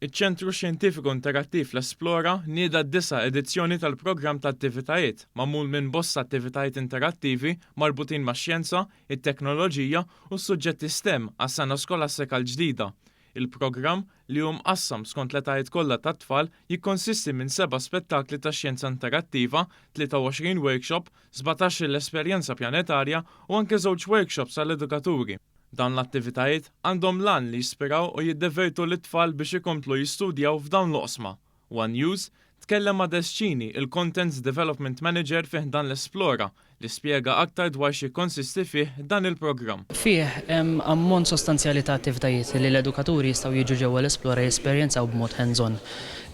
Iċ-Ċentru Xjentifiku Interattiv l-Esplora nieda d-disa' edizzjoni tal-programm ta' attivitajiet magħmul minn bosta attivitajiet interattivi marbutin max-xjenza, it-teknoloġija u s-suġġetti STEM għas-sena skolastika l-ġdida. Il-programm, li hu mqassam skont l-etajiet kollha tat-tfal, jikkonsisti minn seba' spettakli ta' xjenza interattiva, 23 workshop, 17-il esperjenza pjanetarja u anke żewġ workshops għall-edukaturi. Dawn l-attivitajiet għandhom l-għan li jispiraw u jiddevertu lit-tfal biex ikomplu jistudjaw f'dawn l-oqsma. One News tkellem ma' Des Cini, il-Content Development Manager fi ħdan l-Esplora, li spjega aktar dwar x'jikkonsisti fih dan il-programm. Fih hemm ammont sostanzjali ta' attivitajiet li l-edukaturi jistgħu jiġu ġewwa l-Esplora jesperjenzaw b'mod hands-on.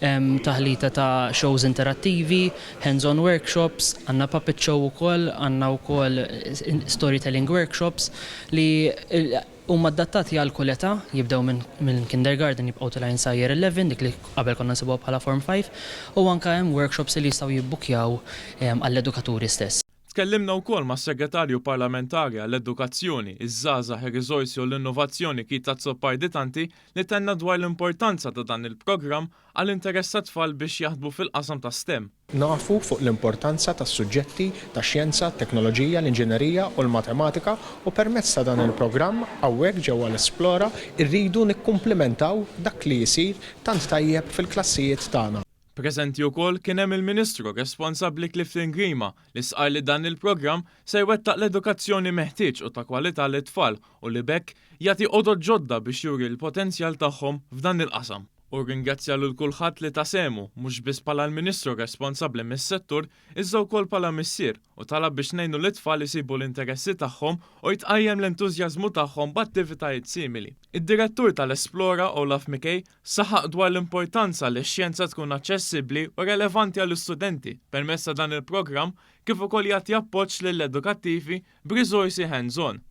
Hemm taħlita ta' shows interattivi, hands-on workshops, għandna puppet show ukoll, għandna wkoll storytelling workshops li huma adattati għal kull età, jibdew minn kindergarten jibqgħu telgħin sa year 11, dik li qabel konna nsibuha bħala form 5, u anke hemm workshops li jistgħu jibbukkjaw għall-edukaturi stess. Tkellimna wkoll mas-Segretarju Parlamentari għall-Edukazzjoni, iż-Żgħażagħ, ir-Riżorsi u l-Innovazzjoni Keith Azzopardi Tanti li tenna dwar l-importanza ta' dan il-programm għall-interess tat-tfal biex jaħdmu fil-qasam ta' STEM. Nafu fuq l-importanza tas-suġġetti tax-xjenza, t-teknoloġija, l-inġinerija u l-matematika u permezz ta' dan il-programm hawnhekk ġewwa l-Esplora rridu nikkumplimentaw dak li jsir tant tajjeb fil-klassijiet tagħna. Preżenti wkoll kien hemm il-Ministru responsabbli Clifton Grima li stqarr li dan il-programm se jwettaq l-edukazzjoni meħtieġ u ta' kwalità lit-tfal u li b'hekk jagħti għodod ġodda biex juri l-potenzjal tagħhom f'dan il-qasam. Hu rringrazzja lil kulħadd li ta sehmu, mhux biss bħala l-Ministru responsabbli mis-settur iżda wkoll bħala missier u talab biex ngħinu lit-tfal isibu l-interessi tagħhom u jtqajjem l-entużjażmu tagħhom b'attivitajiet simili. Id-Direttur tal-Esplora, Olaf McKay, saħaq dwar l-importanza li x-xjenza tkun aċċessibbli u relevanti għall-istudenti permezz ta' dan il-programm kif ukoll jagħti appoġġ lill-edukattivi b'riżorsi hands-on.